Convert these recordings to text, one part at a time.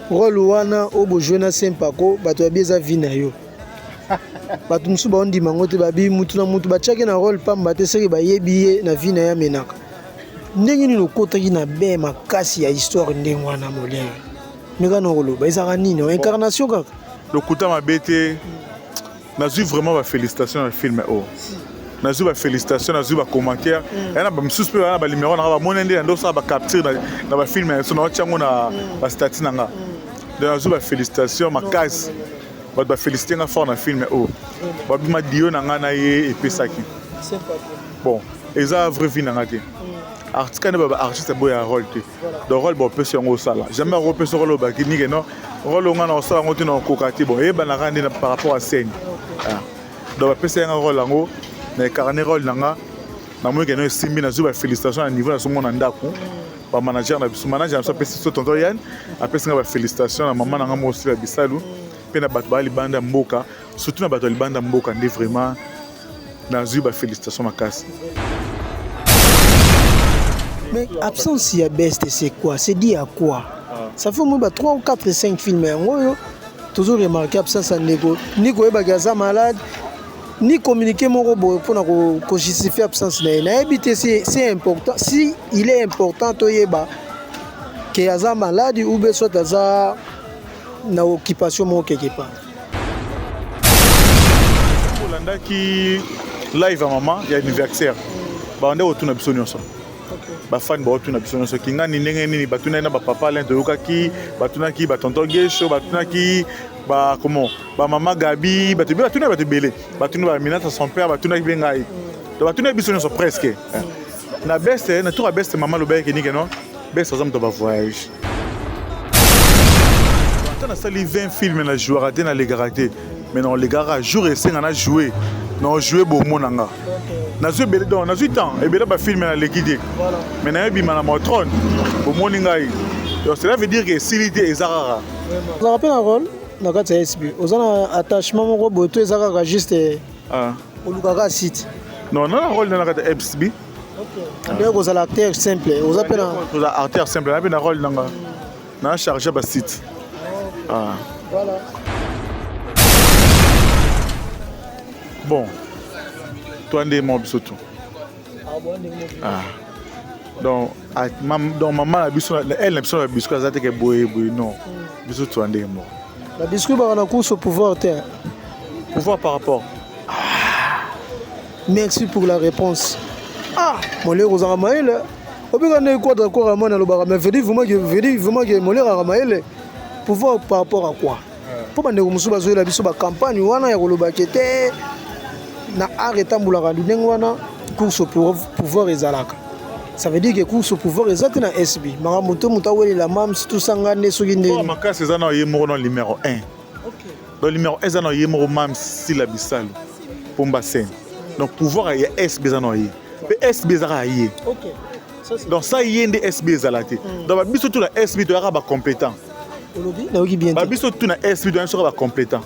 Role wana oyo bojoue na Saint Paco, bato babi eza vie na yo. Bato mosusu baondima yango te, babi mutu na mutu batiaki na role pamba te, seke bayebi ye na vie na ye amenaka. Ndenge nini okotaki na bain makasi ya histoire ndenge wana Molière? Meka na koloba ezalaka nini? Incarnation kaka? Lokuta mabe te. Nazwi vraiment ba felicitations na film oyo. Nazwi ba felicitations, nazwi ba commentaires. Ya na ba misusu pe na ba numéro na nga ba moni nde na ndosala ba capture na ba film na biso na otia yango na ba statut na nga. Donc nazwi ba felicitations makasi. Bato ba féliciter nga fort na film oyo. Ba bima dio na nga na ye epesaki. Bon, eza vraie vie na nga te. Artiste nde ba artiste boya rôle te. Donc rôle ba pesi yango osala. Jamais akopesa rôle obaki ni que non. Rôle nga na osala yango te na okoka te. Bon, eyebanaka nde par rapport à scène. Ah. Donc bapesa yanga rôle yango na incarner rôle na nga. Namoni que non esimbi, nazwi ba félicitations na niveau nazomona ndako. Ba manager na biso, manager na biso apesi biso tonton Yann, apesi nga ba félicitations na mama na nga moko Sila Bisalu mpe na bato ba libanda mboka, surtout na bato ya libanda mboka nde vraiment nazwi ba félicitations makasi. Mais absence ya Best c'est quoi? C'est dit à quoi? Ça fait au moins 3 ou 4 5 films yango oyo toujours remarqué absence ya ndeko ni koyebaki aza malade ni communiqué moko boye mpona ko justifier absence na ye. Nayebi te si c'est important, si il est important toyeba ke aza malade ou bien soit aza na occupation moko quelque part. Olandaki live ya mama ya anniversaire, bande kotuna biso nyonso, bafani baotuna biso nyonso kingani ndenge nini, batunaki na bapapa Alain, toyokaki batunaki batonton Gesho, batunaki ba comment ba mama Gabi, bato ebele batunaki, bato ebele batuni ba Minata son père, batunaki mpe ngai, donc batunaki biso nyonso presque. Na beste na tour ya beste, mama alobaki nike non, beste aza moto ya bavoyage. Ata nasali 20 filme na jouaka te, nalekaka te, mais na olekaka jour esenga na joue na joue bomo na nga nazwi ebele, donc nazwi temps ebele bafilme naleki te, mais nayebima na motrone bomoni ngai. Donc cela veut dire que esili te, eza kaka. Ozalaka mpe na rôle na kati ya SB, oza na attachement moko boye to eza kaka juste olukaka site? Non, na rôle na kati ya SB. Ndenge kozala acteur simple, oza mpe na toza acteur simple, na mpe na rôle nanga na charge ba site. Voilà. Bon, toi nde mo biso tu. Donc donc mama na biso, elle na biso na biscuit aza te ke boye boye, non, biso toa ndenge moko. Na biscuit baka na course au pouvoir te. Pouvoir par rapport? Merci pour la réponse. Ah, Molière ozalaka mayele. Obika ndenge quadra kora mwana alobaka, mais veut dire vraiment que veut dire vraiment que Molière azalaka mayele. Pouvoir par rapport à quoi? Mpo bandeko mosusu bazoyela biso bacampagne wana ya koloba ke te na art etambolaka ndenge wana, course au pouvoir ezalaka. Ça veut dire que course au pouvoir eza te na SB. Makambo to moto awelela mams tosanga nde soki ndenge. Makasi eza na ye moko na numéro 1. Donc numéro 1 eza na ye moko mams Sila Bisalu Pomba scène. Donc pouvoir ya SB eza na ye. Pe SB ezaka ye. Donc ça ye nde SB ezala te. Donc biso tout na SB toyaka ba compétent. Olobi nayoki bien te. Ba biso tout na SB toyaka soka ba compétent.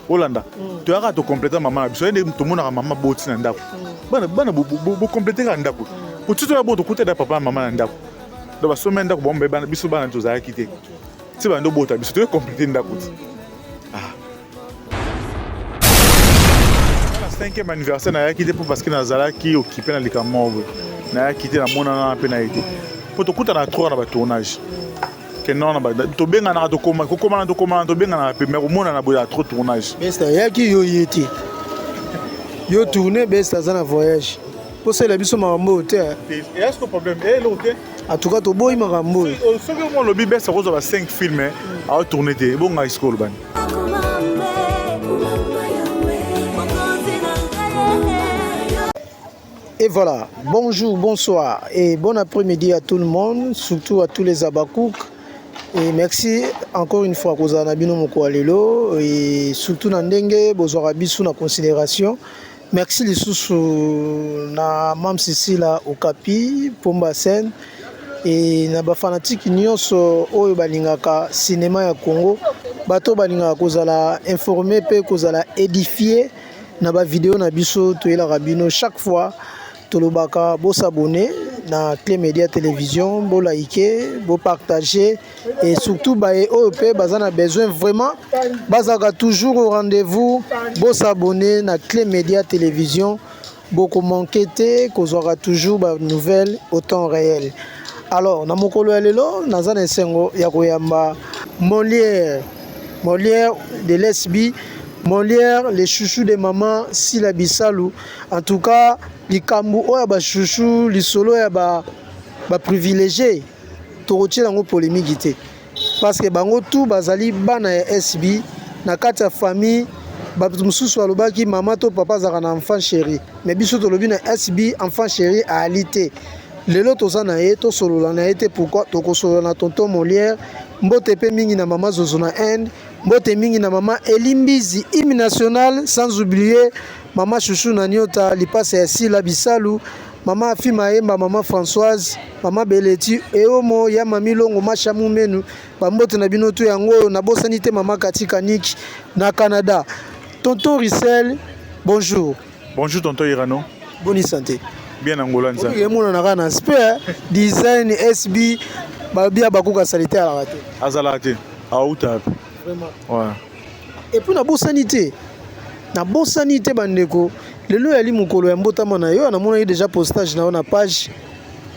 Olanda toyaka tokompleta mama na biso, ye nde tomonaka mama boti na ndako. Bana bana bokomplete kaka ndako. Po ti toya bo tokuta da papa na mama na ndako. Donc basombi ndako bango bana, biso bana tozalaki te. Ti bando bota biso toye complete ndako ti. Na 5e anniversaire nayaki te mpo parce que nazalaki occupé na likambo moko boye. Nayaki te, namonana mpe na ye te. Po tokutana trop na ba tournage. Ke non, tobenganaka, tokoma kokomana, tokomana, tobenganaka mpe, mais komonana boye ya trop tournage. Best ayaki, yo ye te, yo tourne, Best aza na voyage. Posalela biso makambo oyo te. Est-ce que problème eloko te? En tout cas toboyi makambo oyo. Soki omo olobi Best akozwa ba 5 filme aotourne te, ebonga esiko olobani. Et voilà, bonjour, bonsoir et bon après-midi à tout le monde, surtout à tous les Abakouk. Et merci encore une fois kozala na bino moko ya lelo et surtout na ndenge bozwaka biso na considération. Merci lisusu na Mam Sisila Okapi, Pomba Scène et na ba fanatique nyonso oyo balingaka cinéma ya Congo, bato balingaka kozala informé pe kozala édifié na ba vidéo na biso toyelaka bino chaque fois. Tolobaka bosabone. na Clé Média Télévision, bo liker, bo partager et surtout baye oyo pe baza na besoin vraiment bazalaka toujours au rendez-vous, bo s'abonner na Clé Média Télévision, boko manquer te kozwaka toujours ba nouvelles au temps réel. Alors na mokolo ya lelo naza na esengo ya koyamba Molière, Molière de l'SB, Molière le chouchou de maman Sila Bisalu. En tout cas likambo oyo ya ba chouchou, lisolo ya ba ba privilégié, tokotiela yango polémique te parce que bango tout bazali bana ya SB na kati ya famille. Bato mosusu balobaki mama to papa azalaka na enfant chéri, mais biso tolobi na SB enfant chéri aali te. Lelo toza na ye, tosolola na ye te. Pourquoi tokosolola na tonton Molière? Mbote mpe mingi na mama Zozo na Inde, mbote mingi na mama Elimbizi, hymne national, sans oublier mama Chouchou na Nyota lipasa ya Sila Bisalu, mama Afi Mayemba, mama Françoise, mama Beleti Eomo ya mami Longo Masha Mumenu. Bambote na bino to yango oyo nabosani te, mama Kati Kaniki na Canada. Tonton Russell, bonjour. Bonjour tonton Irano. Boni santé? Bien, Angola nzambe. Emonana kaka na aspect design SB, babia bakoka salite alaka te. Azalaka te, auta wapi? Vraiment. Ouais. Et puis nabosani te, nabosani te bandeko, lelo yali mokolo ya mbotama na yo. Namonaki déjà postage na yo na page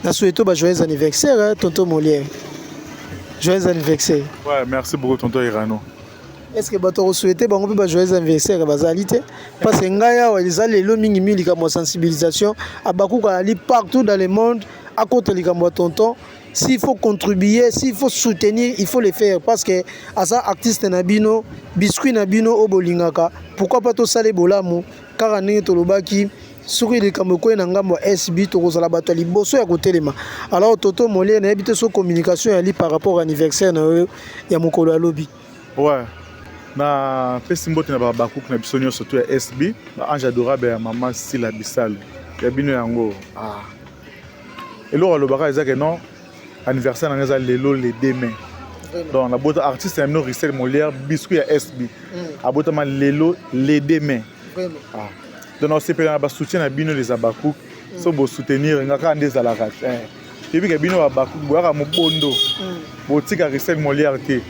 na souhaite ba joyeux anniversaire, hein, tonton Molière, joyeux anniversaire. Ouais, merci beaucoup tonton Irano. Est ce que bato akosouhaite bango mpe ba joyeux anniversaire bazali te? Parce que ngai awa eza lelo mingimingi likambo ya sensibilisation. Abakuka ali partout dans le monde, akota likambo ya tonton. S'il faut contribuer, s'il faut soutenir, il faut le faire parce que aza artiste na bino, biscuit na bino oyo bolingaka. Pourquoi pas tosala bolamu kaka ndenge tolobaki, soki likambo ekwei na ngambo ya SB, tokozala bato ya liboso ya kotelema. Alors tonton Molière, nayebi te so communication yali par rapport anniversaire na yo ya mokolo ya lobi. Ouais, napesi mbote na babakuku na biso nyonso to ya SB, baange adorable ya mama Sila Bisalu ya bino yango. Ah. Eloko alobaka eza ke non, anniversaire na nga eza lelo le 2 mai. Donc nabota artiste ya bino Russell Molière, biscuit ya SB, abotama lelo le 2 mai. Ah. Donc nasepela na basoutien na bino les abakouk. So bosoutenir nga kaka nde ezalaka. Toyebi ke bino babakouk boyaka mobondo, botika Russell Molière te.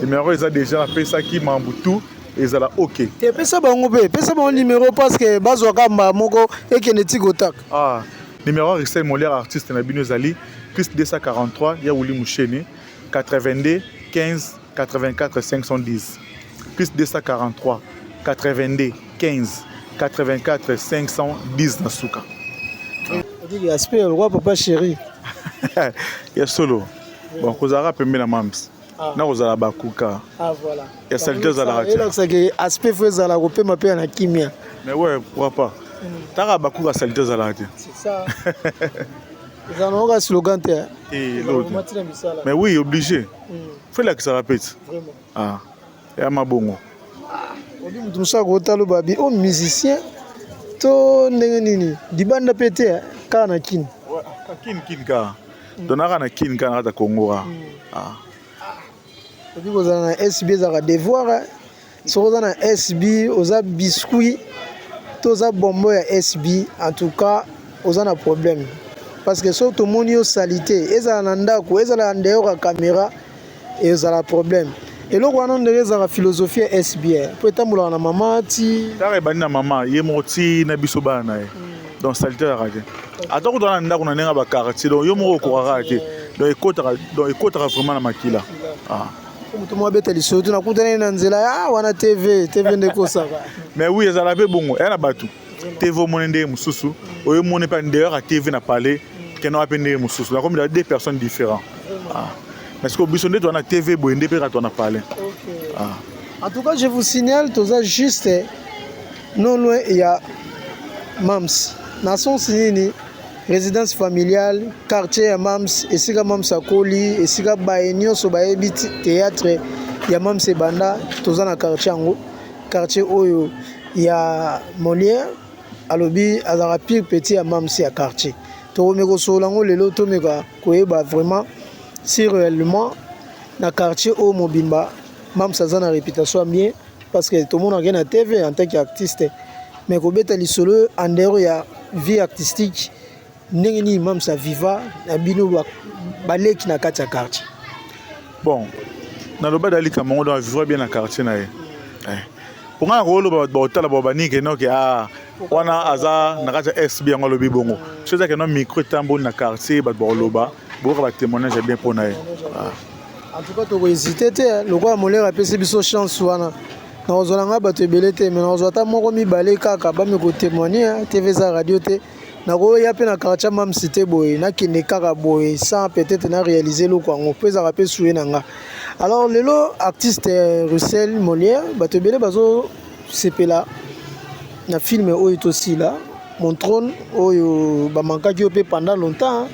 Numéro eza déjà, napesaki mambu tout ezala ok. Te, pesa bango mpe, pesa bango numéro parce que bazwaka mbala moko ekende ti kotaka. Ah, numéro ya Russell Molière artiste na bino ezali plus 243 ya Wuli Musheni 82 15 84 510, plus 243 82 15 84 510 na suka. Odiki aspect roi papa chéri. Ya solo, bon, kozalaka pembe na mams na kozala bakuka. Ah, voilà. Ya salite ezalaka te. Elakisaki aspect fo ezala kopema mpe na kimia. Mais ouais, pourquoi pas, taka bakuka salite ezalaka te. C'est ça, ezala nango kaka slogan te. Te, mais oui, obligé fo elakisaka pe ti. Ah, ya mabongo. Obi moto mosusu akotala babi o musicien to ndenge nini libanda mpe te, kaka na Kini. Kini, Kini kaka. Donc naka na Kini kaka, na kati ya Congo kaka. Ah. Obi kozala na SB ezalaka devoir. Soki oza na SB, oza biscuit to oza bombo ya SB, en tout cas oza na problème parce que soki tomoni yo salité, ezala na ndako, ezala na dehors ya caméra, ezala problème. Eloko wana ndenge ezalaka philosophie ya SB mpo etambolaka na mama ti. Kaka ebandi na mama ye moko ti na biso bana na ye. Donc salité ezalaka te, ata kutu na ndako na ndenge ya baquartier. Donc yo moko okokaka te. Donc ekotaka vraiment na makila. Ah. Moto moko abeta lisolo to nakutani na nzela ya wana TV, TV nde ekosaka. Mais oui, ezala mpe bongo, eya na bato TV omoni ndenge mosusu, oyo omoni mpe dehors ya TV na palais kende wana mpe ndenge mosusu, nakomi na deux personnes différents. Ah. Parce que biso nde toza na TV boye nde mpe kaka toza na palais. Ah. En tout cas, je vous signale, toza juste non loin ya Mams na sonsi nini, résidence familiale, quartier ya Mams, esika Mams akoli, esika baye nyonso bayebi théâtre ya Mams ebanda. Toza na quartier yango, quartier oyo ya Molière. Alobi azalaka pire petit ya Mams ya quartier. Tokomeka kosolola yango lelo, tomeka koyeba vraiment si réellement na quartier oyo mobimba Mams aza na réputation ya bien, parce que tomonaka ye na TV en tant qu'artiste, mais kobeta lisolo en dehors ya vie artistique. Ndenge nini Mam's aviva na bino baleki na kati ya quartier? Bon, naloba da likambo yango, donc avivra bien na quartier na ye. Mpo ngai nakoloba, bato baotala bao banike noke ah, wana aza na kati ya SB, yango alobi bongo. So ezaki no micro etamboli na quartier, bato bakoloba, boyoka batémoignage ya bien mpo na ye. En tout cas, tokohésite te. Lokola Molière apesi biso chance wana, nakozwa na ngai bato ebele te, mais nakozwa ata moko mibale kaka bami kotémoigne. TV eza radio te. Nakoya mpe na quartier Mamsi te boye, nakende kaka boye sans peut-être na réaliser eloko yango mpo ezalaka mpe souhait na nga. Alors lelo, artiste Russel Molière, bato ebele bazosepela na film oyo tosila, Mon Trône, oyo bamankaki yo mpe pendant longtemps.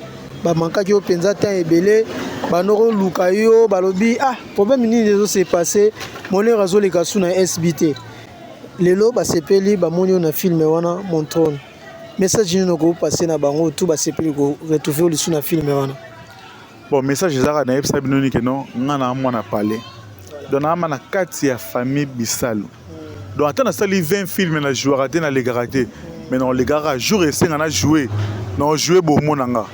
Bamankaki yo mpenza temps ebele, bandokoluka yo, balobi: "Ah, problème nini ezose passe? Molière azoleka su na SB te." Lelo basepeli, bamoni yo na film wana, Mon Trône. Message nini okopase na bango tu basepeli koretrouve yo lisu na film wana? Bon, message ezaka, nayebisa bino nini? Ke non, nga na mwana palais, donc naama na kati ya famille Bisalu. Donc ata nasali 20 film, na jouaka te, nalekaka te, mais naolekaka jour esenga na joue, na joue. Bomona nga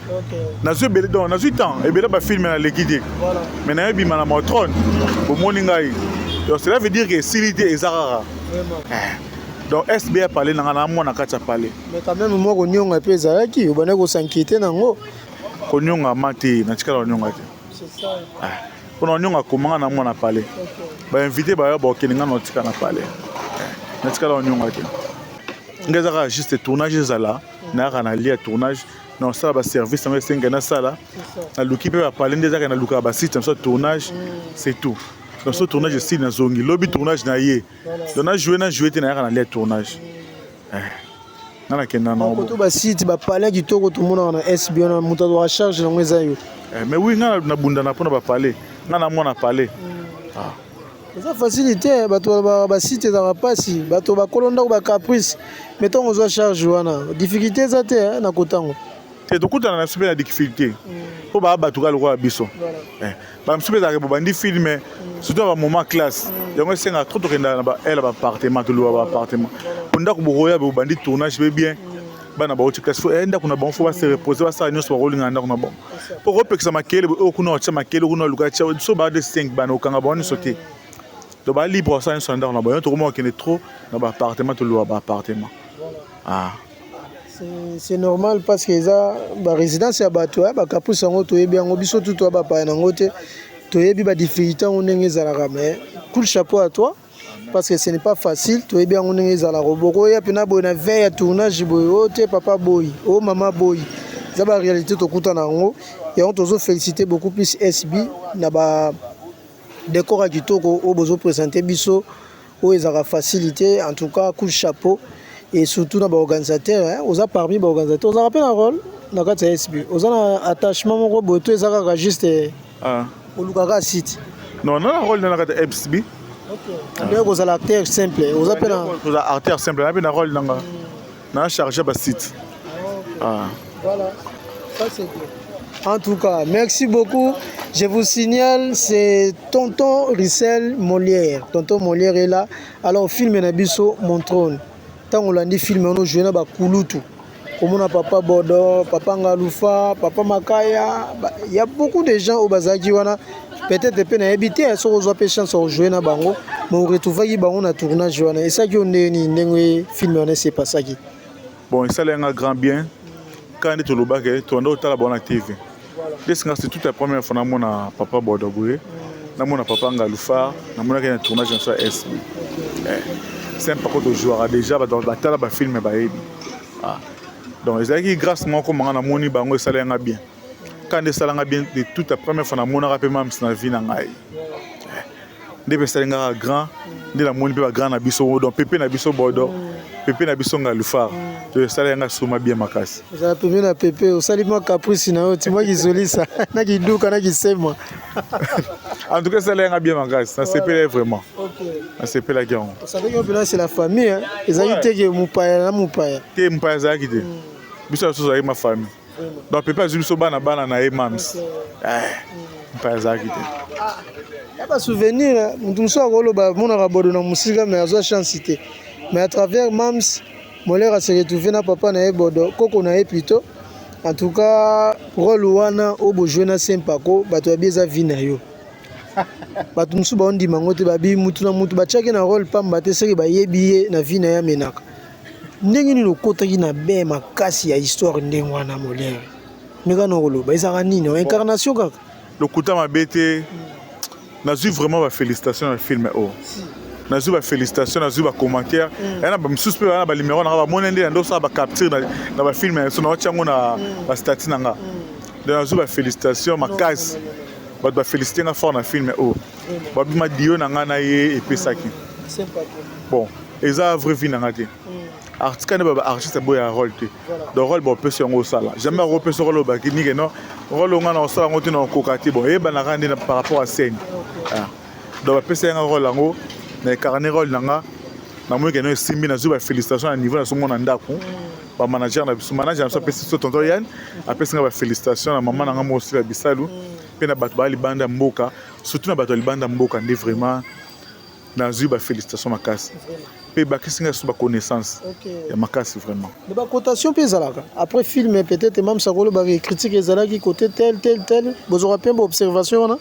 nazwi ebele, donc nazwi temps ebele, bafilm naleki te, mais nayebima na Mon Trône, bomoni ngai. Donc cela veut dire que esili te, eza kaka. Donc SB ya palais na nga, na mwana kati ya palais. Mais quand même, mwa konionga mpe ezalaki, obandaki kosankite nango. Konyongama te, natikala konyonga te, mpona konyonga komanga na mwana palais. Bainvité baya, bakokende, nga na otika na palais, natikala konyonga te. Nga eza kaka juste tournage ezala, nayaka na lia tournage, na osala baservice yango esenga nasala, naluki mpe bapalais nde ezaka, nalukaka basite na biso tournage, c'est tout. Donc so tournage esili, nazongi lobi tournage na ye. Donc na joue te, nayaka na lia tournage, nga nakenda na koto basite, bapalais kitoko tomonaka na SB wana, moto azwaka charge nango eza yo. Mais oui, nga nabundana mpona bapalais, nga na mwana palais. Eza facile te. Bato balobaka basite ezalaka mpasi, bato bakolo ndako bacaprice, mais ntango ozwa charge wana, difficulté eza te na kotango? Te, tokutana na biso mpe na difficulté, mpo baa bato kaka lokola biso. Bamosusu mpe ezalaka bobandi film, surtout na bamoment classe yango esengaka trop tokenda na baele baappartement, toluka baappartement po ndako bokoya, bobandi tournage mpe bien, bana bauti classe, fo ndako na bango, fo base repose, basala nyonso bakolinga na ndako na bango, mpo kopekisa makele oyo kuna, otya makele kuna, oluka tia so baa de 5 bana, okanga bango nyonso te. Donc baa libre, basala nyonso na ndako na bango. Tokoma kokende trop na baappartement, toluka baappartement, ah. C'est normal, parce que eza barésidence ya bato, bacaprice yango toyebi yango biso tu, toya bapaya nango te, toyebi badifficulté yango ndenge ezalaka. Mais coup de chapeau à toi, parce que ce n'est pas facile. Toyebi yango ndenge ezalaka, bokoya mpena boye na veille ya tournage boye, o te papa boyi, o mama boyi, eza baréalité tokutana yango. Yango tozofélicité beaucoup plus SB na badécor ya kitoko oyo bozoprésente biso, oyo ezalaka facilité. En tout cas, coup de chapeau, et surtout na baorganisateur. Oza parmi baorganisateur, ozalaka mpe na rôle na kati ya SB, oza na attachement moko boye to eza kaka juste olukaka site? Non, na rôle na kati ya SB. Ndenge kozala acteur simple, oza mpe na Kozala acteur simple, na mpe na rôle nanga na charge basite. Voilà, ça c'est bien. En tout cas, merci beaucoup. Je vous signale, c'est Tonton Russel Molière. Tonton Molière est là. Alors, film na biso, Mon Trône. Tant olandi film, on joue na bakulutu. Komona papa Bodo, papa Ngalufa, papa Makaya, il y a beaucoup de gens au bazaki wana. Peut-être pe na habité, so ozwa pe chance jouer na bango, mais on retrouvaki bango na tournage wana. Et ça qui on est ndenge film wana s'est passé. Bon, esala yanga grand bien. Kaka nde tolobaka, tobanda kotala bango na TV. Nde singa, c'est toute la première fois namona papa Bodo boye, namona papa Ngalufar, namonaki na tournage na biso ya SB. C'est un parcours tojouaka déjà, bato batala bafilm bayebi. Donc ezalaki grâce moko manga namoni bango, esala yanga bien. Kaka nde esalanga bien de toute la première fois namonaka mpe Mams na vie na ngai, nde mpe esalingaka grand, nde namoni mpe bagrand na biso, donc pepe na biso Bodo, pepe na biso Ngalufar, to esala yanga suma bien makasi. Ozala pembe na pepe, osali mwa caprice na yo, timwa kizolisa na kiduka na kisema. En tout cas, esala yanga bien makasi, nasepelaki vraiment, nasepelaki yango. Osabaki mpena c'est la famille, ezalaki te ke mopaya na mopaya. Te, mopaya azalaki te, biso na biso ozalaki ma famille. Donc pepe azwi biso bana bana na ye Mams, mopaya azalaki te. Ya basouvenir, moto mosusu akoloba amonaka Bodo na mosika, mais azwa chance te. Mais à travers Mams, Molière ase retrouve na papa na ye Bodo, koko na ye plutôt. En tout cas, rôle wana oyo bojouer na Sempako, bato babi eza vie na yo. Bato mosusu baondima yango te, babi mutu na mutu batiaki na rôle pamba te, soki bayebi ye na vie na ye amenaka. Ndenge nini okotaki na be makasi ya histoire ndenge wana, Molière? Meka na koloba, ezalaka nini? Incarnation kaka? Lokuta mabe te, nazwi vraiment bafélicitation na film oyo. Nazwi bafélicitation, nazwi bacommentaire ya na bamisusu mpe baa na banuméro na nga, bamoni nde na nde osala bacapture na bafilm na biso, naotia yango na bastatuts na nga. Donc nazwi bafélicitation makasi, bato bafélicité nga fort na film oyo. Babima dio na nga na ye epesaki. Bon, eza vraie vie na nga te. Artiste nde baartiste boya rôle te. Donc rôle bapesi yango, osala. Jamais akopesa rôle obaki nike non, rôle nga na osala yango te, na okoka te. Bon, eyebanaka nde par rapport à scène. Donc bapesa yanga rôle yango, na incarner rôle na nga, namoni keno esimbi. Nazwi bafélicitation na niveau nazomona ndako. Bamanager na biso, manager na biso apesi biso, tonton Yann apesi nga bafélicitation na mama na nga mosila bisalu mpe na bato baya libanda mboka, surtout na bato ya libanda mboka nde vraiment nazwi bafélicitation makasi mpe ebakisi nga so baconnaissance ya makasi vraiment. Mais bacotation mpe ezalaka après film, peut-être mamsa kolobaka critique ezalaki côté tel tel tel, bozwaka mpe baobservation wana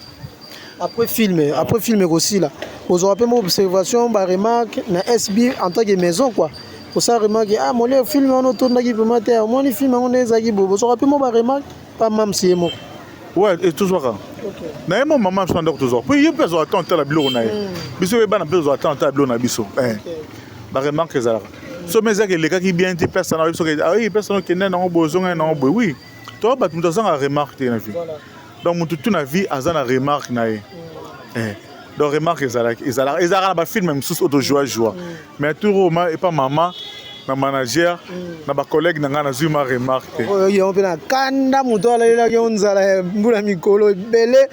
après film? Après film ekosila, bozwaka mpe baobservation, baremarque na SB en tant que maison quoi, kosala remarque: ah, Molière, film wana otondaki vraiment te, omoni film yango nde ezalaki boye. Bozwaka mpe mo baremarque pa mamsi ye moko? Ouais, tozwaka na ye mo mama biso na ndako, tozwaka po ye mpe azwaka temps otala biloko na ye. Biso mpe bana mpe tozwaka temps otala biloko na biso. Baremarque ezalaka so, mais ezaki elekaki bien te, place na biso oyi, place na okende nango boye, ozongai nango boye. Oui, toa bato, moto azanga remarque te na vie. Donc motu tu na vie aza na remarque na ye. Donc remarque ezalaki, ezalaka na bafilm mosusu oyo tojua jua, mais tour oyo epa mama na manager na bacollègue na ngai, nazwi ma remarque te. Oyo yango mpe na kanda, moto alalelaki yo nzala ya mbula mikolo ebele,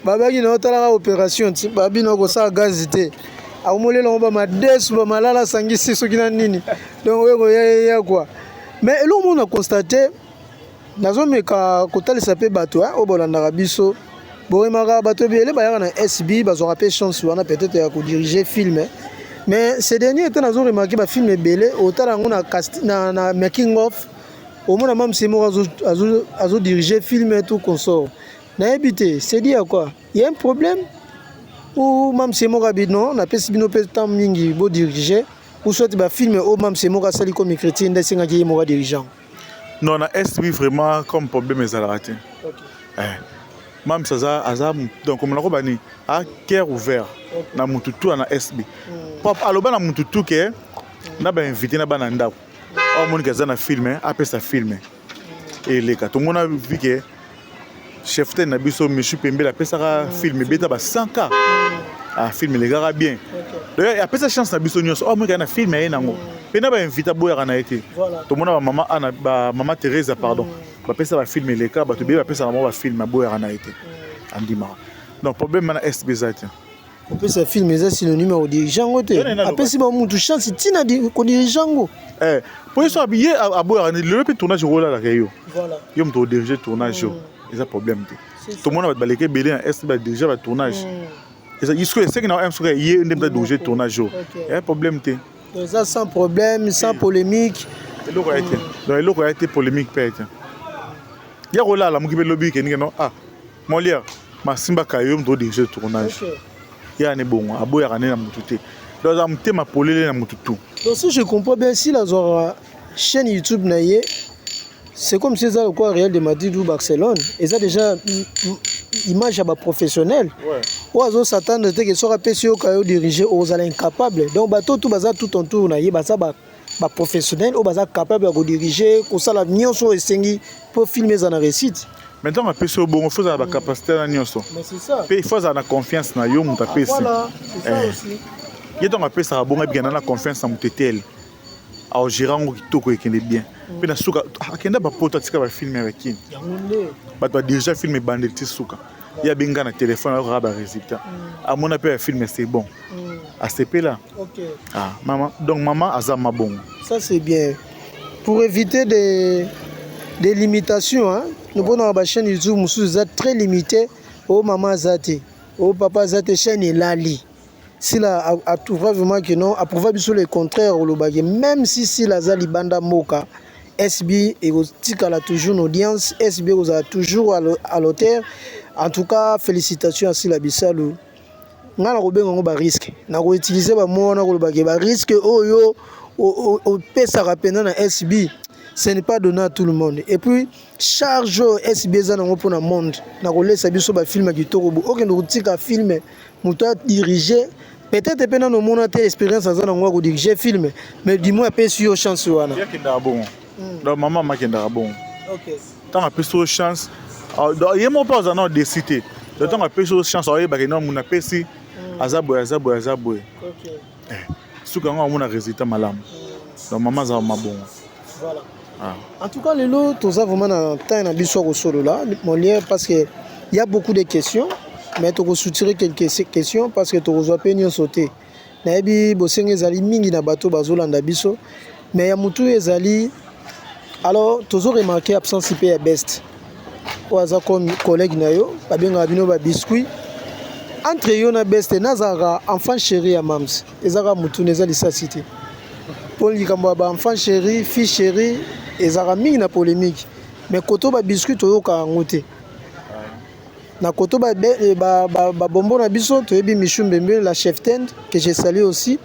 babaki na otalaka opération ti babi na kosala gazi te, akomolela yango bamadesu, bamalala asangisi soki na nini. Donc oyo koyaya quoi. Mais eloko moko na constate, nazomeka kotalisa mpe bato oyo bolandaka biso, boremaka bato ebele bayaka na SB, bazwaka mpe chance wana peut-être ya kodirige film. Mais ces derniers temps, nazo remarquer bafilm ebele, otala yango na making of, omona mamsi moko azodirige film, tout consort. Nayebi te, c'est dit à quoi? Il y a un problème ou mamsi moko abi non, napesi bino mpe temps mingi bodirige, ou soit bafilm oyo mamsi moko asali comme chrétien nde esengaki ye moko adirigeant? Non, na SB vraiment comme problème ezalaka te. Mams aza donc omona ko bani a cœur ouvert na mutu tu na SB. Pop aloba na mutu tu ke na bainvité na bana ndako oyo amoniki aza na film, apesa film eleka. Tomona vi ke chef te na biso Michu Pembele apesaka film, ebeta ba 100 k. Ah, film elekaka bien. Donc apesa chance na biso nyonso oyo amoniki aza na film aye nango mpe na bainvité, aboyaka na ye te. Tomona bamama ana, bamama Teresa, pardon, bapesa bafilm eleka, bato ebele bapesaka bango bafilm, aboyaka na ye te, andimaka. Donc problème na SB eza te. Kopesa film eza synonyme ya kodirige yango te. Apesi ba mutu chance ntina kodirige yango. Po ye so ye aboyaka lelo mpe tournage ekolalaka yo, yo moto odirige tournage yo, eza problème te. Tomona bato baleka ebele na SB badirige batournage. Eza eseki na soki ye nde moto adirige tournage oyo, eya problème te. Eza sans problème, sans polémique. Eloko ya te, donc eloko ya te, polémique mpe ya te. Ya kolala moki mpe lobi kendike no, ah, Molière masimbaka yo moto odirige tournage ya ne bongo, aboyaka nde na motu te. Donc aza motema polele na motu tu. Donc si je comprends bien, s'il azwaka chaîne YouTube na ye, c'est comme si eza lokola Real de Madrid ou Barcelone, eza déjà image ya baprofessionnel oyo azosatendre te ke soki apesi yo ka yo dirige, ozala incapable. Donc bato tu baza tout autour na ye baza baprofessionnel oyo baza capable ya kodirige, kosala nyonso oyo esengi mpo film eza na réussite. Mais ntango apesi yo bongo, faut ozala na bacapacité na nyonso mpe il faut azala na confiance na yo moto apesi ye. Ntango apesaka bongo, abikana na confiance na moto etele, aogérer yango kitoko, ekende bien. Mpe na suka akenda bapoto, atika bafilm ya bakini, bato badirige film ebandeli ti suka. Ye abenga na telefone, ayokaka barésultat, amona mpe ya film, c'est bon, asepela. Ah, mama, donc mama aza mabongo. Ça c'est bien pour éviter des limitations, hein. Nous bachaîne YouTube mosusu eza très limité, oyo mama aza te, oyo papa aza te, chaîne elali. Sila atrouva vraiment que non, approuva biso le contraire, olobaki même si Sila aza libanda mboka. SB ekotikala toujours na audience, SB ekozala toujours à l'auteur. En tout cas, félicitations à Sila Bisalu. Nga nakobenga yango ba risque, nakoutiliser ba mots wana koloba ke ba risque oyo opesaka mpenza na SB, ce n'est pas donné à tout le monde. Et puis charge oyo SB eza nango mpona monde na kolesa biso bafilm ya kitoko bo okende kotika film moto adirige, peut-être mpe nano omona te expérience aza nango ya kodirige film, mais du moins apesi yo chance wana. Ye akendaka bongo. Donc mama makendaka bongo. Ntango apesi yo chance, donc ye moko mpe aza na odesi te. Donc ntango apesi yo chance, aoyebaka eno mundu apesi aza boye, aza boye, aza boye. Suka yango amona résultat malamu. Donc mama azala mabongo. Voilà. Ah. En tout cas, lelo toza vraiment na temps na biso ya kosolola, Molière, parce que y a beaucoup de questions, mais tokosoutirer quelques questions parce que tokozwa mpe nyonso te. Nayebi bosenga ezali mingi na bato bazolanda biso, mais ya motu ezali, alors tozo remarquer absence mpe ya Best oyo aza comme collègue na yo, babengaka bino babiscuit. Entre yo na Best, nazalaka enfant chéri ya Mams, ezaka motuna, eza lisasi te, mpo likambo ya baenfant chéri, fille chéri ezalaka mingi na polémique, mais koto babiscuit toyoka yango te. Na koto babombo na biso, toyebi Michu Mbembe, la chef tende que je salue aussi,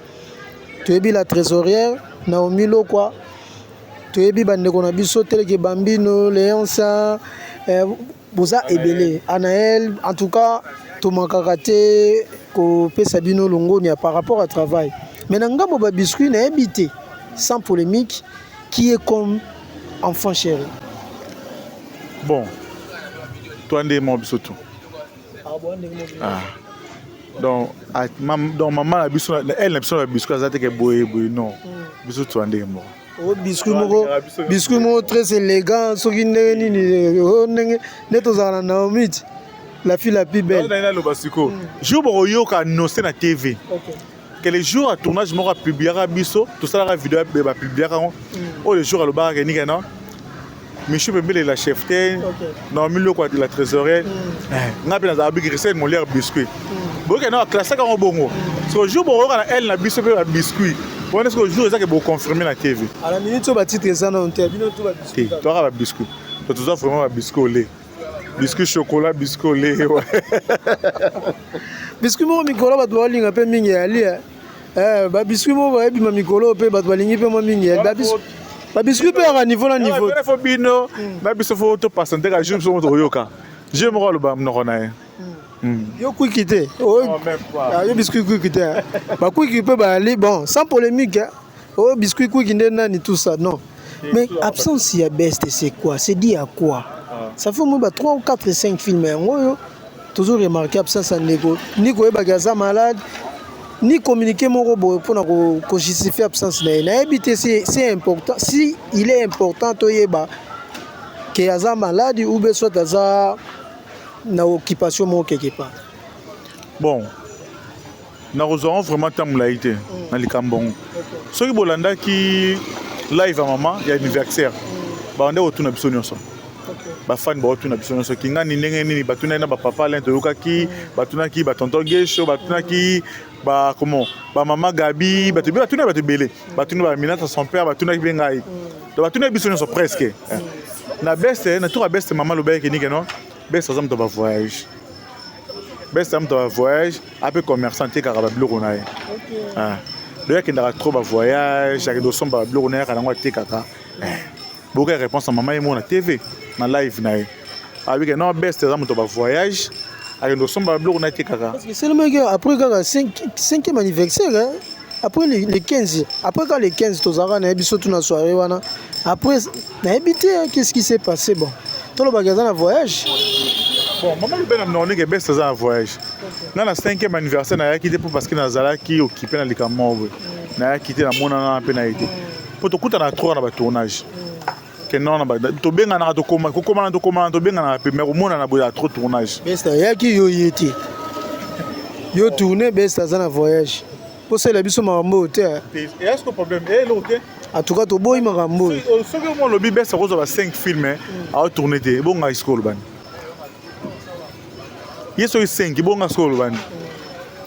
toyebi la trésorière Naomi Lokwa, toyebi bandeko na biso teleke Bambino, Léonsa, boza ebele, Anaël. En tout cas, tomakaka te kopesa bino longonia par rapport à travail, mais na ngambo babiscuit, nayebi te, sans polémique, qui est comme enfant chéri? Bon, toi nde mo biso tu. Ah. Donc, donc mama na biso, elle na biso na biscuit aza teke boye boye, non, biso toa ndenge moko. O biscuit moko, biscuit moko très élégant, soki ndenge nini, o ndenge nde tozalaka na Naomi ti, la fille la plus belle. Ngai naloba sikoyo, jour bokoyoka annonce na TV que le jour ya tournage moko apubliaka biso, tosalaka video, bapubliaka yango. Oyo le jour alobaka ke nike non, Michu Pembele la chef te, Naomi Loko la trésorière, nga mpe nazala biki Christelle Molière biscuit. Boyoka na baclassaka yango bongo. So jour bokoyoka na ele na biso mpe babiscuit wana, soki jour ezake boconfirme na TV. À la minute oyo batitre eza nano te, bino to te. Babiscuit. Toyaka babiscuit, to toza vraiment babiscuit au lait, biscuit chocolat, biscuit au lait, ouais. Biscuit moko mikolo bato balinga mpe mingi ya lia, babiscuit moko bayebima mikolo mpe bato balingi mpe mwa mingi ya babiscuit mpe yaka niveau na niveau. Fo bino na biso fo topasante ka jour biso mo tokoyoka jour moko aloba monoko na ye. Yo kwiki te? Non, même pas. Ah, yo biscuit kwiki te, hein. Bakwiki mpe bayali, bon, sans polémique, hein. Oyo biscuit kwiki nde nani, tout ça, non. Mais absence ya Best, c'est quoi? C'est dit à quoi? Ça fait au moins ba 3 ou 4 5 films yango oyo tozo remarquer absence ya ndeko, ni koyebaki aza malade, ni communiqué moko boye mpona kojustifie absence na ye. Nayebi te, c'est important, si il est important toyeba ke aza malade ou bien soit aza na occupation moko quelque part. Bon, nakozwa ngo vraiment ntango molai te na likambo yango. Soki bolandaki live ya mama ya anniversaire, bande kotuna biso nyonso, bafani baotuna biso nyonso kingani ndenge nini. Batunaki na bapapa Alain, toyokaki batunaki batonton Gesho, batunaki ba comment, bamama Gabi, bato ebele batunaki, bato ebele batuni, baminata son père batunaki mpe ngai. Donc batunaki biso nyonso presque. Na Beste, na tour ya Beste, mama alobaki nike non, Beste aza moto ya bavoyage, Beste aza moto ya bavoyage, ape commerçant, atekaka babiloko na ye. Ah. Donc akendaka trop bavoyage, akende kosomba babiloko na ye, aka nango atekaka. Boyoka réponse ya mama ye moko na TV, na live na ye, abike non, Beste aza moto ya bavoyage, akende kosomba babiloko na ye, atekaka. Parce que seulement que après kaka cinquième anniversaire, hein, après le 15, après kaka le 15 tozalaka na ye biso tuna soirée wana, après nayebi te, hein, qu'est-ce qui s'est passé. Bon, tolobaki aza na voyage. Bon, mama lobe na monoko ndenge Beste aza na voyage. Nga na cinquième anniversaire nayaki te mpo parce que nazalaki occupé na likambo moko boye, nayaki te, namonana mpe na ye te, mpo tokutana trop na batournage ke non, tobenganaka, tokoma kokomana, tokomana, tobenganaka mpe, mais komonana boye ya trop tournage. Beste ayaki, yo ye te, yo tourne, Beste aza na voyage. Posala biso makambo oyo te, hein. Est-ce que problème eloko te? En tout cas toboyi makambo oyo. Soki omo olobi Beste akozwa ba 5 film aotourne te, ebonga sikoyo olobani ye soki 5, ebonga sikoyo olobani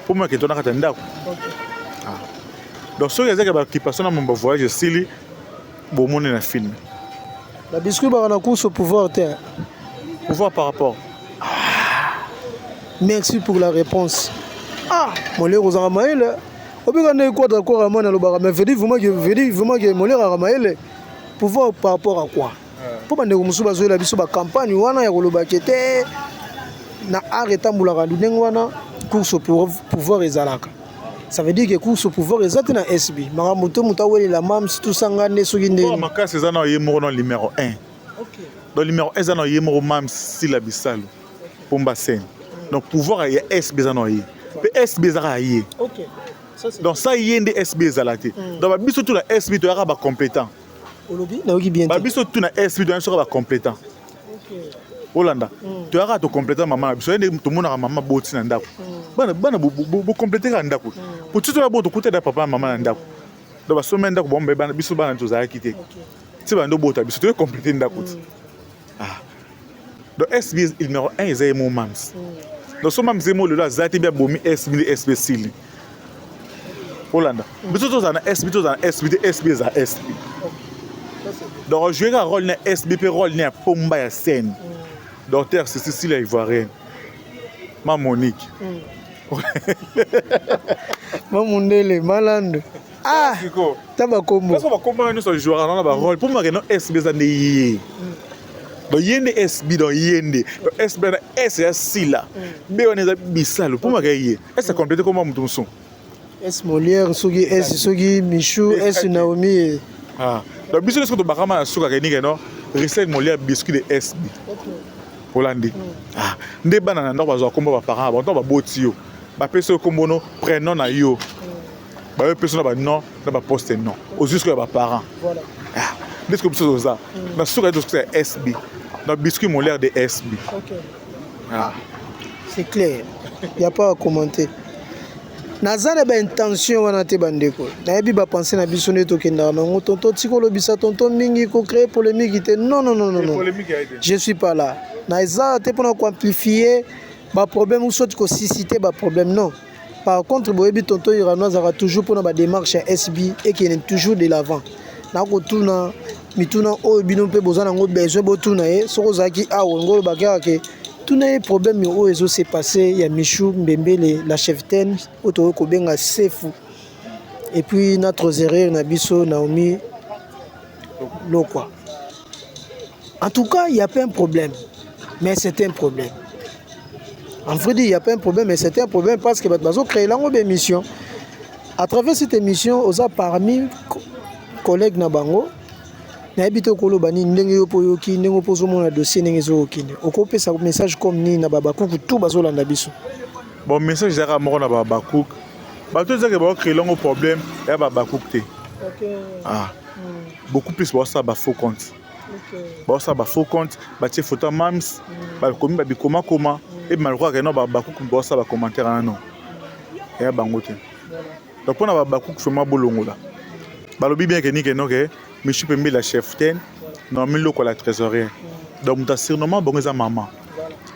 mpo mo akende na kati ya ndako. Donc soki ezaki baoccupation na mambo voyage esili, bomoni na film. Ba biscuit baka na course au pouvoir te. Pouvoir par rapport. Merci pour la réponse. Ah, Molière ozalaka mayele. Obika nde quadra kora mwana alobaka mais veut dire vraiment que veut dire vraiment que Molière azalaka mayele. Pouvoir par rapport à quoi? Mpo bandeko mosusu bazoyela biso bacampagne wana ya koloba ke te na art etambolaka ndenge wana, course au pouvoir ezalaka. Ça veut dire que course au pouvoir eza te na SB. Makambo to moto awelela mams tosanga nde soki ndeni. Makasi eza na ye moko na numéro 1. Donc numéro 1 eza na ye moko, mams Sila Bisalo Pomba Scène. Donc pouvoir ya SB eza na ye mpe SB ezaka ya ye. Donc sa ye nde SB ezala te. Donc babiso tu na SB toyaka bacompétent. Olobi, nayoki bien te. Babiso tu na SB toyaka soka bacomplétant. Olanda, toyaka tocompléter mama na biso. Ye nde tomonaka mama boti na ndako, bana bana bocompléter kaka ndako po ti toya bo tokuta da papa na mama na ndako. Donc basombi ndako bango bana, biso bana tozalaki te ti bando bota biso, toye compléter ndako ti. Ah, donc SB numéro 1 eza ye mo mams. Donc so mams ye mo lelo aza te, mbi abomi SB nde SB esili. Olanda, biso tozala na SB, tozala na SB te, SB eza SB. Donc ojouer kaka rôle na SB mpe rôle ne ya pomba ya scène, docteur Sisi Sila ivoirienne, ma Monique. Mamundele malando, ah, ta bakombo. Parce bakombo wana nyonso ajouaka na barôle mpo make no SB eza nde ye. Donc ye nde SB, donc ye nde, donc SB na S ya Sila, B wana eza Bisalo mpo make ye S acomplete komba moto mosusu. S Molière, soki S, soki Michou, S Naomi. Ah. Donc biso nyonso tobakama na suka kenike no Richel Molière biscuit de SB. Olandi, ah. Nde bana na ndako bazwa kombo baparent bango. Ntango baboti yo, bapesi yo kombo no prénom na yo, bayo pesi na banom na baposte nom ozwi sikoyo ya baparent. Ah. Nde sikoyo biso toza na suka ye, tosuka ya SB na biscuit Molière de SB. Ah. C'est clair, y a pas à commenter. Naza na baintention wana te. Bandeko, nayebi bapense na biso nde tokendaka nango. Tonton, tika olobisa tonton mingi, kocréer polémique te. Non, non, non, non, non, je suis pas là. Na eza te mpona koamplifie baproblème ou soit kosusciter baproblème, non. Par contre, boyebi tonton Irano azalaka toujours mpona badémarche ya SB ekende toujours de l'avant. Nakotuna mituna oyo bino mpe boza nango besoin botuna ye. Soki ozalaki awa, olingi olobaki kaka ke tuna ye problème oyo ezose passe ya Michou Mbembele, la cheftaine oyo tokoki kobenga Sefu, et puis na trésorière na biso Naomi Lokwa. En tout cas, il y a pas un problème, mais c'est un problème. En vrai dire, il y a pas un problème, mais c'est un problème parce que bato bazocréer lango bémission. À travers cette émission, oza parmi collègue na bango. Nayebi te okoloba nini ndenge yo mpo oyoki, ndenge mpo ozomona dossier ndenge ezokokende. Okopesa message comme nini na babakuku tu bazolanda biso? Bon, message ezalaka moko na babakuk. Bato ezaki baocréer yango problème ya babakuk te. Ah. Beaucoup plus baosala bafaux compte, baosala bafaux compte, batie photo ya mams, bakomi babikomakoma ebima lokola keno babakuku baosala bacommentaire wana. Non, eya bango te. Donc mpona babakuku vraiment bolongola. Balobi bien ke ni keno ke Michu Pembe la cheftaine, Naomi Loko la trésorière. Donc moto asurnommant bango eza mama.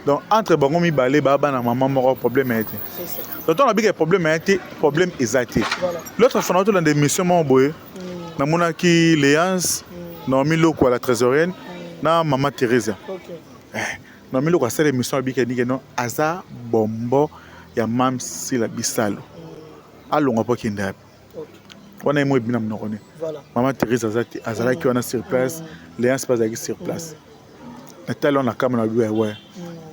Donc entre bango mibale baa bana mama moko, problème ya te. Donc ntango nabika problème ya te, problème eza te. L'autre fois naotolanda émission moko boye, namonaki Léance, Naomi Loko la trésorière na mama Thérésia. Naomi Loko asala émission, abika nike no aza bombo ya mam Sila Bisalo, alongwa mpo akende yapi wana ye mo ebina monoko ne. Mama Thérèse aza te, azalaki wana sur place. Léance mpe azalaki sur place. Natali wana na kama na biwa we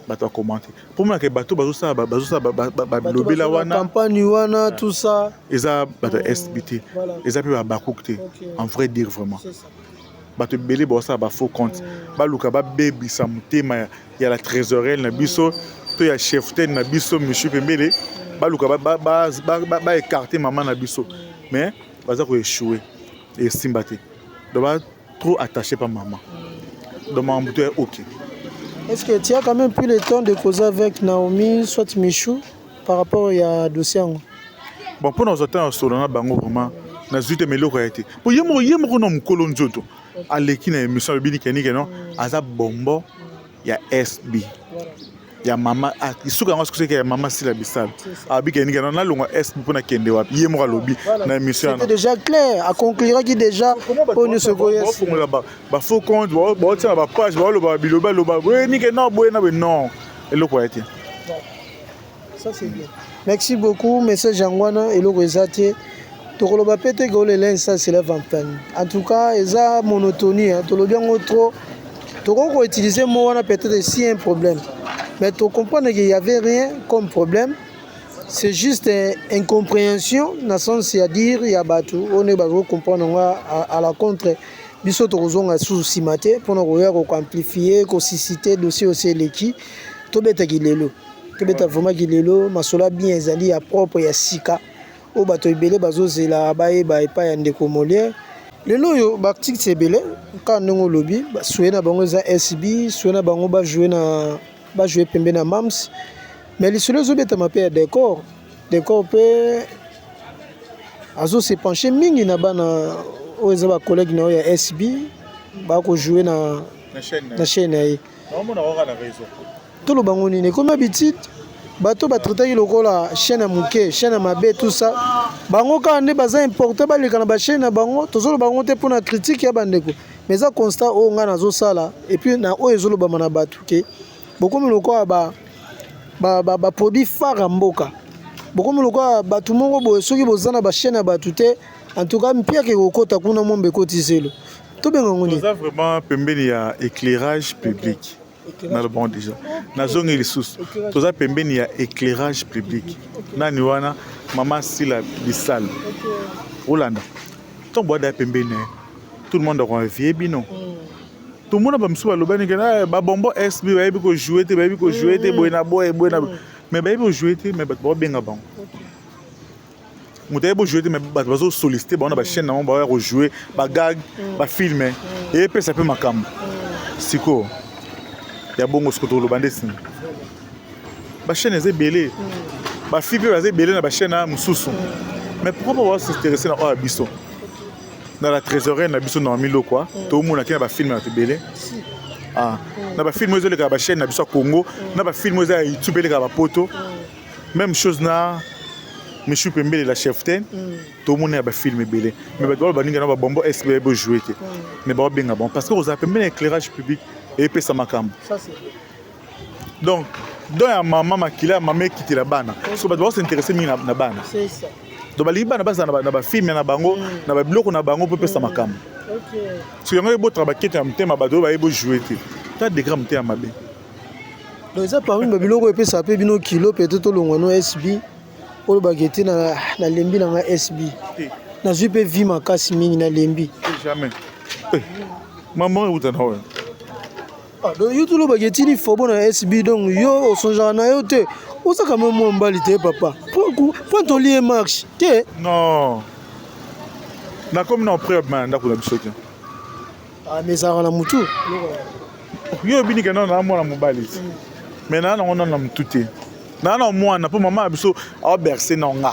bato bakomante mpo monaka bato bazosala balobela wana. Campagne wana, tout ça. Eza bato ya SB te, eza mpe babakouk te. En vrai dire, vraiment bato ebele baosala bafaux compte, baluka babebisa motema ya la trésorière na biso to ya cheftaine na biso Michu Pembele, baluka baécarte mama na biso, mais baza koéchouer, esimba te. Donc ba trop attaché pa mama, donc makambo to ya ok. Est-ce que tu as quand même pris le temps de causer avec Naomi, soit Michou, par rapport à dossier? Bon, mpona kozwa ntango ya solo na bango, vraiment nazwi te. Ma eloko ya te po ye moko na mokolo nzoto aleki na émission, alobi nikenike no aza bombo ya SB. Ya mama, ah, suka yango soki ya mama Sila Bisalo abiki ndenge nalongwa SB mpo nakende wapi? Ye moko alobi na émission. C'était déjà clair, aconcluraki déjà oyo nyonso ekoya. Bafongola bafaux compte, baotia na bapage, baoloba biloba loba boye nike non, boye na boye non, eloko ya te. Ça, c'est bien, merci beaucoup. Message yango wana, eloko eza te. Tokoloba mpe te ke olela ça se lève en peine. En tout cas, eza monotonie, hein. Tolobi yango trop, tokoki koutiliser mot wana peut-être si un problème, mais tocomprendre qu'il y avait rien comme problème, c'est juste incompréhension na sens ya dire ya bato oyo ndenge bazocomprendre yango à la contre. Biso tokozonga susu nsima te mpona koya koamplifie, kosuscite dossier osi eleki. Tobetaki lelo, tobeta vraiment kilelo. Masolo bien ezali ya propre, ya sika oyo bato ebele bazozela bayeba epai ya ndeko Molière. Lelo oyo baartiste ebele, kaka ndenge olobi, basouhaits na bango eza SB, souhait na bango bajoue na bajoue pembe na mams. Mais lisolo ezobetama mpe ya décor, décor mpe azose penche mingi na bana oyo eza bacollègue na oyo ya SB bakojoue na chaîne na ye. Toloba ngo nini? Ekomi habitude, bato batraitaki lokola chaîne ya moke, chaîne ya mabe, tout ça. Bango kaka nde baza important, baleka na bachaîne na bango. Tozoloba bango te mpona critique ya bandeko, mais eza constat oyo ngai nazosala et puis na oyo ezolobama na bato ke bokomi lokola baproduit phare ya mboka, bokomi lokola bato moko boye. Soki boza na bachaîne ya bato te, en tout cas mpiaka ekokɔta kuna, mombe ekoti zelo. Tobenga ngo nini? Toza vraiment pembeni ya éclairage public. Nalobango déjà, nazongi lisusu, toza pembeni ya éclairage public. Nani wana? Mama Sila Bisalo. Olanda ntongo boada ya pembeni na ye, tout le monde akoenvie bino. Tomona bamisusu balobani ke babombo SB bayebi kojoue te, bayebi kojoue te, boye na boye, boye na boye, mais bayebi kojoue te, mais bato baobenga bango. Moto ayebi kojoue te, mais bato bazosollicite bango na bachaîne na bango, baoya kojoue bagag, bafilm, eyepesa mpe makambo. Sikoyo ya bongo, sikoyo toloba nde nsima bachaîne eza ebele, bafille mpe baza ebele na bachaîne ya mosusu, mais pourquoi pas basinteresse na oyo ya biso, na la trésorière na biso Naomi Lokwa? Tomonaki na bafilm ya bato ebele na bafilm oyo ezoleka bachaîne na biso ya Congo, na bafilm oyo eza ya YouTube elekaka bapoto. Même chose na Michu Pembele, la cheftaine. Tomona ya bafilm ebele, mais bato balo baninga na babombo SB bojoue te, mais baobenga bango parce que kozala pembeni ya éclairage public eyepesa makambo. Donc don ya mama, makila ya mama ekitela bana, so bato bakosinteresse mingi na bana. Donc balingi bana bazala na bafilm na bango, na babiloko na bango, mpo epesa makambo. So yango ebotaka bakete ya motema, bato oyo bayebi bojoue te, ta degré motema mabe. Donc eza parmi babiloko oyo epesaka mpe bino kilo peut-être tolongwa no SB. Olobaka ete nalembi na nga SB, nazwi mpe vie makasi mingi, nalembi. Jamais, mama euta na oyo. Donc yo tolobaka etili fobo na SB, donc yo osongeaka na yo te, ozaka me mwa mobali te, papa, po tolie marche te. Non, nakomi na preuve na ndako na biso te. Mais ezalaka na motu. Yo oyebini ke nano na mwana mobali te, mais naa nango nano na motu te, naa na mwana mpo mama ya biso aoberse na nga,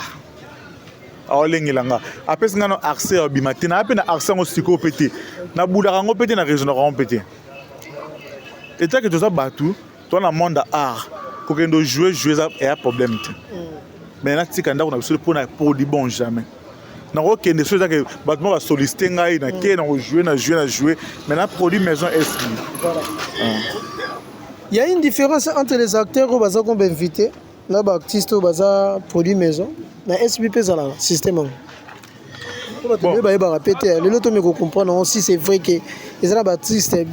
aolengela nga, apesi nga no accès ya obima te. Naa mpe na accès yango sikoyo mpe te, nabulaka yango mpe te, na raisonnaka yango mpe te. Etake toza bato, toza na monde ya art, kokende ojoue joue eza eya problème te, mais natika ndako na biso mpona pour du bon, jamais nakokende. So ezake bato moko basollicite ngai, nake na kojoue, na joue, na joue, mais na produit maison SB. Voilà. Il y a une différence entre les acteurs oyo baza komba invité na baartiste oyo baza produit maison na SB. Mpe ezalaka système yango po bato ebele bayebaka mpe te. Lelo tomi kocomprendre yango, si c'est vrai ke eza na baartiste,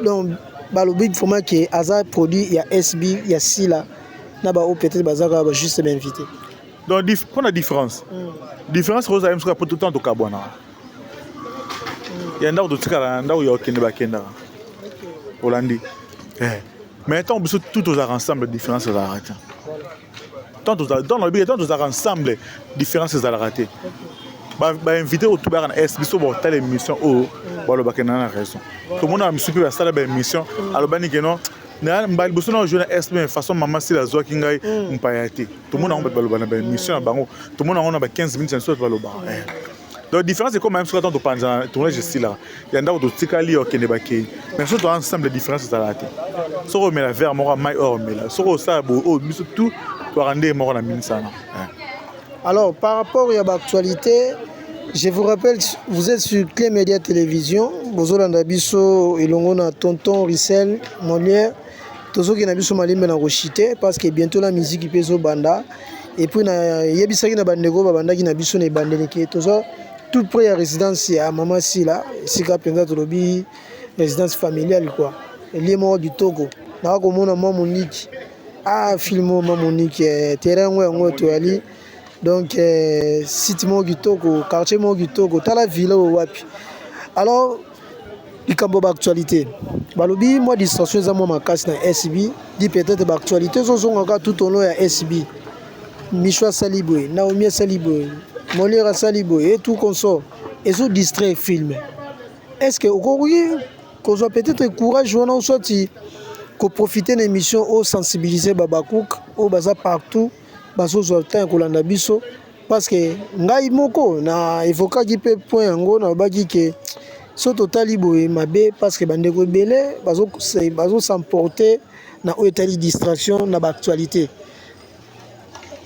donc balobi vraiment ke aza produit ya SB ya Sila, na baoyo peut-être baza kaka bajuste bainvité. Donc mpona différence kozala mosuka po tant tokabwanaka ya ndako, totikala na ndako ya kokende, bakendaka olandi. Mais ntango biso tout tozalaka ensemble, différence ezalaka te. Tant nalobi, tant tozalaka ensemble, différence ezalaka te. Bainvité oyo bayaka na s biso, botala émission oyo, balobaka na raison. Tomona misu mpe basala baémission, alobani ke non, mbala liboso na ojoue na s, mais façon mama Sila azwaki ngai mpaya te. Tomona yango, bato baloba na baémission na bango, tomona yango na ba 15 minutes na biso, bato balobaka. Donc différence ekoma même soki ata topanzana, tournage esilaka ya ndako, totikali okende bakei, mais soki toza ensemble, différence ezalaka te. Soki omela verre moko ya mai oyo omela, soki osala boye oyo, biso tout toyaka nde moko na minisana. Alors, par rapport à l'actualité, je vous rappelle, vous êtes sur Clé Média Télévision. Bozolanda biso elongo na tonton Rissel Molière. Tozoki na biso malembe na koshite parce que bientôt la musique mpe ezobanda. Et puis nayebisaki na bandeko babandaki na biso na ebandeli ke toza tout près ya résidence ya Mama Sila, esika mpenza tolobi résidence familiale quoi. Elie moko kitoko, naka komona mwa Moniki, ah, film oyo mwa Moniki, terrain yango toyali. Donc site moko kitoko, quartier moko kitoko, tala villa oyo wapi. Alors, likambo baactualité, balobi mwa distraction eza mwa makasi na SB. Di peut-être baactualité ezozongaka tout au long ya SB. Micho asali boye, Naomi asali boye, Molière asali boye et tout consort, ezodistraire film. Est ce que okoki kozwa peut-être courage wana, oswati koprofite na émission oyo, sensibiliser babacook oyo baza partout, bazozwa temps ya kolanda biso? Parce que ngai moko na évokaki mpe point yango, nalobaki ke so totali boye mabe, parce que bandeko ebele bazos'emporter na oyo etali distraction na baactualité.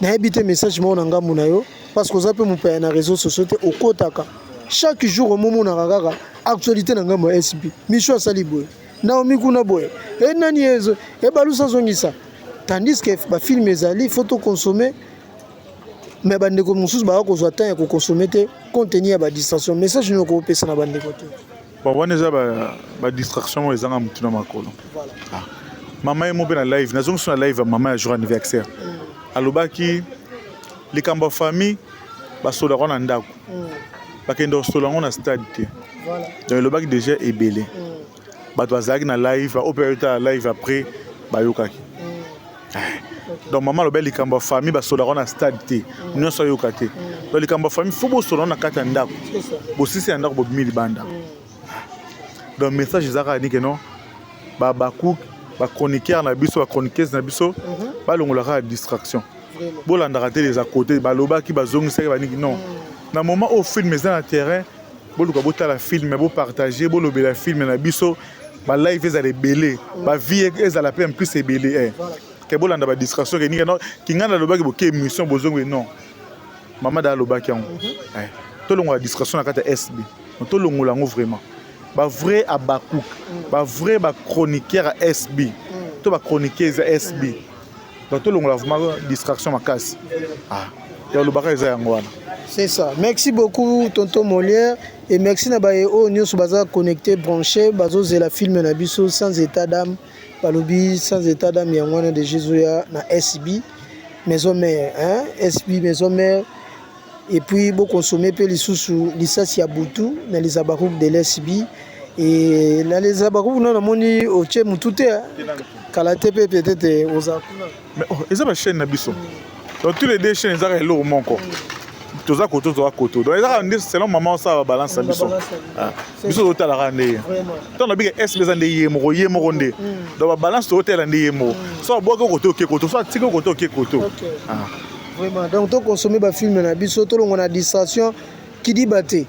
Nayebi te, message moko na ngambu na yo, parce que oza mpe mopaya na réseau sociaux te, okotaka chaque jour, omomonaka kaka actualité na ngambo ya SB. Micho asali boye, Naomi kuna boye, e nani ezo ebalusa azongisa, tandis que bafilm ezali, faut toconsommer. Mais bandeko mosusu baka kozwa temps ya koconsommer te, compte tenu ya badistraction. Message nini okopesa na bandeko te? Bon, wana eza badistraction moko ezanga motu na makolo. Ah. Mama ye mo mpe na live, nazongisi na live ya mama ya jour anniversaire, alobaki likambo ya famille, basolaka na ndako, bakende kosola yango na stade te. Donc elobaki déjà ebele. Bato bazalaki na live oyo mpe bayota live après bayokaki. Donc mama alobi likambo ya famille, basolaka na stade te, nyonso ayoka te. Donc likambo ya famille, faut bosola na kati ya ndako, bosisi ya ndako, bobimi libanda. Donc message eza kaka nike non, babacook, bachroniqueur na biso, bachroniqueuse na biso, balongolaka ya distraction, bolandaka te les à côté balobaki, bazongisaki baniki. Non, na moment oyo film eza na terrain, boluka botala film, bopartage, bolobela film na biso, balive ezala ebele, bavues ezala mpe en plus ebele ke bolanda badistraction ke ninga kinganda alobaki, boke émission, bozongi. Non, mama da alobaki yango, tolongola distraction na kati ya SB, tolongola yango vraiment. Bavrai abacook, bavrai bachroniqueur ya SB to bachroniqueuse ya SB, donc tolongola vraiment distraction makasi. Ah, ya olobaka eza yango wana. C'est ça. Merci beaucoup, tonton Molière, et merci na baye oyo nyonso baza connecté, branché, bazozela film na biso Sans état d'âme. Balobi Sans état d'âme yango wana de Jésus ya na SB Maison Mère, hein? SB Maison Mère. Et puis boconsommer mpe lisusu Lisasi ya butu na les Abakouk de l'SB. Et na les Abakouk na namoni otie mutu te, kala te mpe peut-être oza kuna. Mais oh, eza bachaîne na biso. Donc tous les deux chaînes ezaka eloko moko, toza koto, toza koto. Donc ezaka nde selon mama osala babalance na biso. Biso totalaka nde ye ntango nabika SB eza nde ye moko, ye moko nde. Donc babalance totala nde ye moko, so abwaki koto, oke koto, so atiki koto, oke koto. Vraiment, donc toconsommer bafilm na biso, tolongwa na distraction. Kidiba te,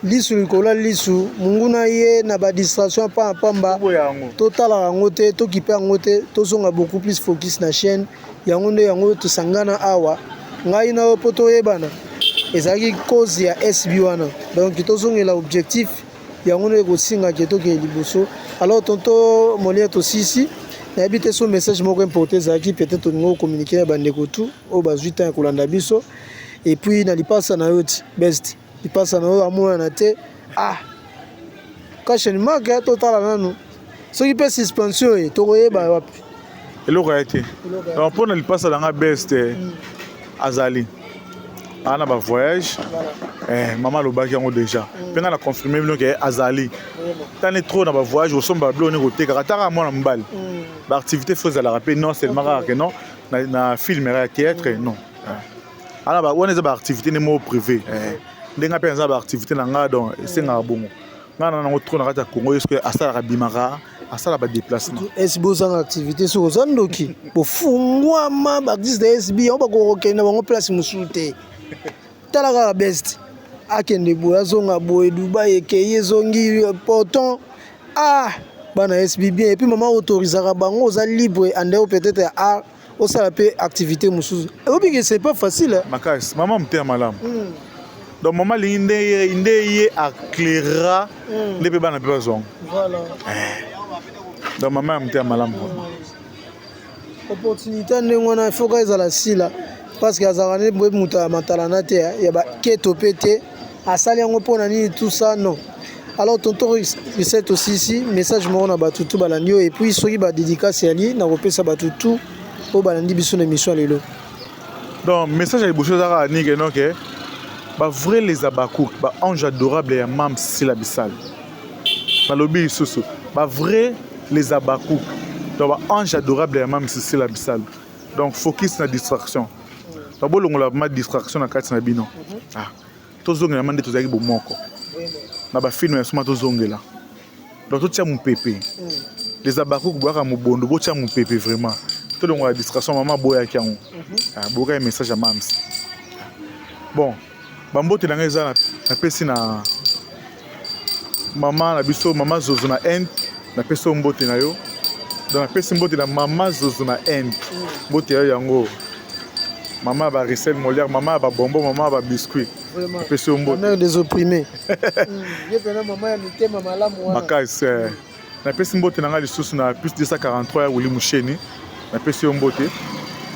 lisu likolo ya lisu, monguna ye na badistraction pamba pamba, totalaka yango te, tokipe yango te, tozonga beaucoup plus focus na chaîne. Yango nde yango tosangana awa, ngai na yo, mpo toyebana ezalaki cause ya SB wana. Donc tozongela objectif, yango nde ekosingaki tokende liboso. Alors, tonton Molière, tosisi. Nayebi te so message moko important ezalaki, peut-être olingi ocommuniquer na bandeko tu oyo bazwi temps ya kolanda biso. Et puis na lipasa na yo ti best, lipasa na yo amonana te. Ah, question mark, totala nanu soki mpe suspension ye, tokoyeba wapi. Eloko ya te. Donc mpona lipasa na nga best, azali aa na bavoyage. Mama alobaki yango déjà mpe ngai na confirme bino ke azali tani trop na bavoyage, kosomba babilo, oni kotekaka taka mwana mobali. Baactivité faut ezalaka mpe, non seulement kaka ke non na film ya théâtre, non. Ana wana eza baactivité nde moko privé, ndenge mpe eza baactivité na ngai. Donc esengaka bongo ngai na nango trop na kati ya Congo, eske asalaka, bimaka, asala badéplacement. SB ozanga activité, soki oza ndoki, bofungwama baartiste ya SB yango bakokokende bango place mosusu te. Tala kaka best. Akende boye, azonga boye, Dubai ekei ezongi porton. Ah, bana SB bien. Et puis maman autorisaka bango, oza libre en dehors peut-être ya art, osala mpe activité mosusu. Oyebi que c'est pas facile, hein? Makasi, mama motema malamu. Donc mama alingi nde ye aclera nde mpe bana mpe bazwango. Donc mama ya motema malamu vraiment. Opportunité ndenge wana, il faut ka ezala sila, parce que azalaka nde boye moto ya matalana te, ya baketo mpe te. Asali yango mpona nini, tout ça, non. Alors tonton Recette osisi message moko na bato tu balandi oyo, et puis soki badédicace yali na kopesa bato tu oyo balandi biso na émission ya lelo. Donc message ya liboso eza kaka nike noke bavrai les Abakouk, baange adorable ya Mam Sila Bisal. Nalobi lisusu, bavrai les Abakouk, donc baange adorable ya Mam Sila Bisal. Donc focus na distraction, donc bolongola ma distraction na kati na bino. Ah, tozongela ma nde tozalaki bomoko na bafilme ya soma, tozongela. Donc totia mopepe, les Abakouk boyaka mobondo, botia mopepe vraiment, tolongola distraction. Mama aboyaki yango. Ah, boyokaki message ya Mams. Bon, bambote na ngai eza, napesi na mama na biso, mama Zozo na Inde, napesi yo mbote na yo. Donc napesi mbote na mama Zozo na Inde, mbote ya yo yango, mama ya barisel Molière, mama ya babombo, mama ya babiscuit, napesi yo mbote. Mère des opprimés, ye mpena mama ya mitema malamu wana. Makasi. Napesi mbote na ngai lisusu na +243 ya Wili Musheni, napesi yo mbote.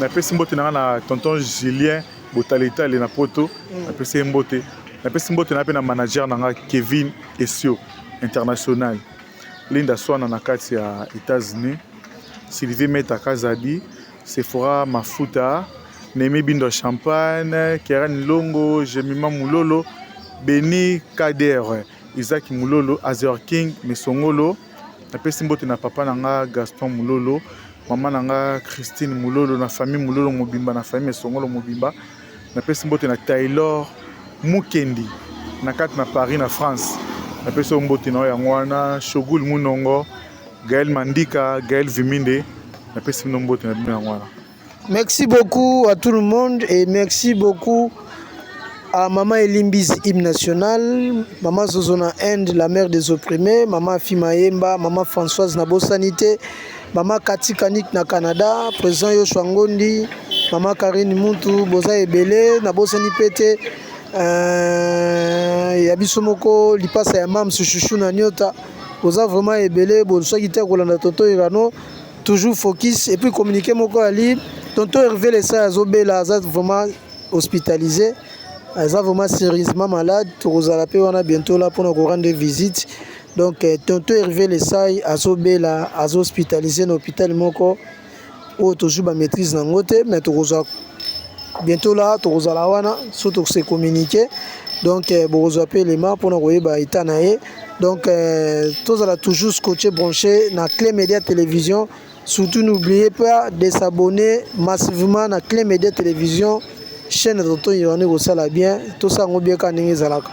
Napesi mbote na ngai na tonton Julien Botaletale na Poto, napesi ye mbote. Napesi mbote na mpe na manager na ngai Kevin Esio International, Linda Swana na kati ya États-Unis, Sylvie Meta Kazadi, Sephora Mafuta, Nemi Bindo Champagne, Keren Longo, Jemima Mulolo, Beni Kader, Isaac Mulolo, Azer King Mesongolo. Napesi mbote na papa na nga Gaston Mulolo, mama na nga Christine Mulolo, na famille Mulolo mobimba, na famille Mesongolo mobimba. Napesi mbote na Taylor Mukendi na kati na Paris na France, napesi yo mbote na yo yango wana. Shogul Munongo, Gaël Mandika, Gaël Viminde, napesi bino mbote na bino yango wana. Merci beaucoup à tout le monde et merci beaucoup à Maman Elimbis, hymne national, Maman Zozona Inde, la mère des opprimés, Maman Fima Yemba, Maman Françoise Nabosanité, Maman Kati Kanik na Canada, Président Yoshua Ngondi, Maman Karine Muntu, Boza Ebele, Nabosani Pete, ya biso moko lipasa ya Mams Chuchu na Nyota, boza vraiment ebele. Boswaki te kolanda tonton Irano, toujours focus. Et puis communiqué moko ali, tonton Hervé Lesa azobela, aza vraiment hospitalisé, aza vraiment sérieusement malade. Tokozala mpe wana bientôt là mpona korendre visite. Donc tonton Hervé Lesai azobela, aza hospitalisé na hôpital moko oyo tozwi bamaîtrise nango te, mais tokozwa bientôt là, tokozala wana so tokose communiquer. Donc bokozwa mpe elema mpona koyeba état na ye. Donc tozala toujours scotché, branché na Clé Média Télévision. Surtout n'oubliez pas de s'abonner massivement na Clé Média Télévision, chaîne ya tonton Irani. Kosala bien, tosala yango bien kaka ndenge ezalaka.